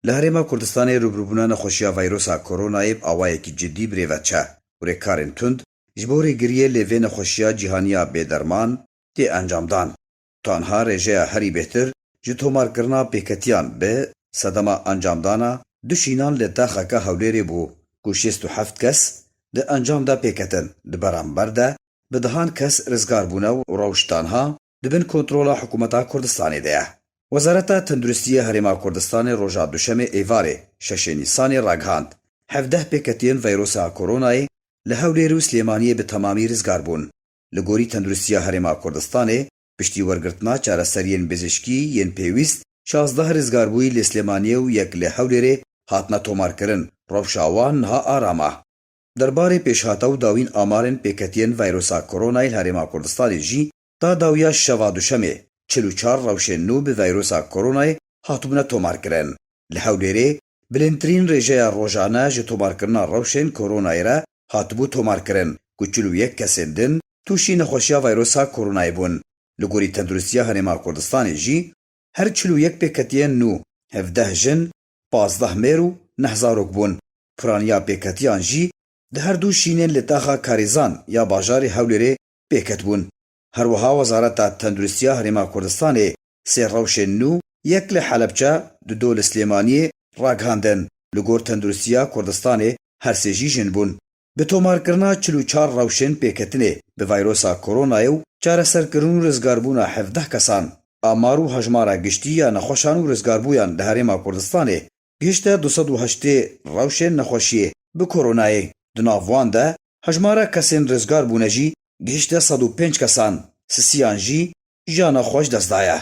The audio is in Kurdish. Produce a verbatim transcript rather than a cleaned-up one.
Li Herêma Kurdistanê rûbirûbûna nexweşiya vayrosa koronayê bi awayekî cidî birêve diçe û rêkarên tund ji bo rêgiriyê lê vê nexweşiya cîhaniya bêderman tê encamdan. Tanha rêjeya herî bêhtir ji tomarkirina pêketiyan bi sedema encamdana du şînan li taxeke Hewlêrê bû ku şêst û heft kes di encam de pêketin, di beramber de bi dehan kes rizgar bûne û rewş tanha di bin kontrola hikûmeta Kurdistanê de ye. Wezareta Tenduristiyê Herêma Kurdistanê roja duşemê êvarê şeşê Nîsanê ragihand, hevdeh pêketiyên veyrosa koronayê li Hewlêr û Silêmaniyê bi temamî rizgar bûn. Li gorî Tenduristiya Herêma Kurdistanê, piştî wergirtina çareseriyên bizişkî yên pêwîst, şazdeh rizgarbûyî li Silêmaniyê û yek li Hewlêrê hatine tomarkirin, rewşa wan niha aram e. Derbarê pêşhate û dawîn amarên pêketiyên veyrosa koronayê li Herêma Kurdistanê jî, ta dawiya şeva duşemê, çil û çar rewşên nû bi veyrosa koronayê hatibûne tomarkirin. Li Hewlêrê, bilindtirîn rêjeya rojane ji tomarkirina rewşên koronayê re hatibû tomarkirin ku çil û yek kesên din tûşî nexweşiya veyrosa koronayê bûn. Li gorî Tenduristiya Herêma Kurdistanê jî, her çil û yek pêketiyên nû, hevdeh jin, pazdeh mêr û neh zarok bûn. Piraniya pêketiyan jî di her du şînên li taxa Karîzan ya bajarê Hewlêrê pêket bûn. Her wiha Wezareta Tenduristiya Herêma Kurdistanê sê rewşên nû, yek li Helebçe, dido li Silêmaniyê, ragihandin. Li gor Tenduristiya Kurdistanê her sê jî jin bûn. Bi tomarkirina çil û çar rewşên pêketinê bi vayrosa koronayê û çareserkirin û rizgarbûna hevdeh kesan, amar û hejmara giştî ya nexweşan û rizgarbûyan li Herêma Kurdistanê gihişte du sed û heştê rewşên nexweşiyê bi koronayê. Di nav wan de hejmara kesên rizgar bûne jî gihişte sed û pênc kesan, sisiyan jî jiyana xwe ji dest daye.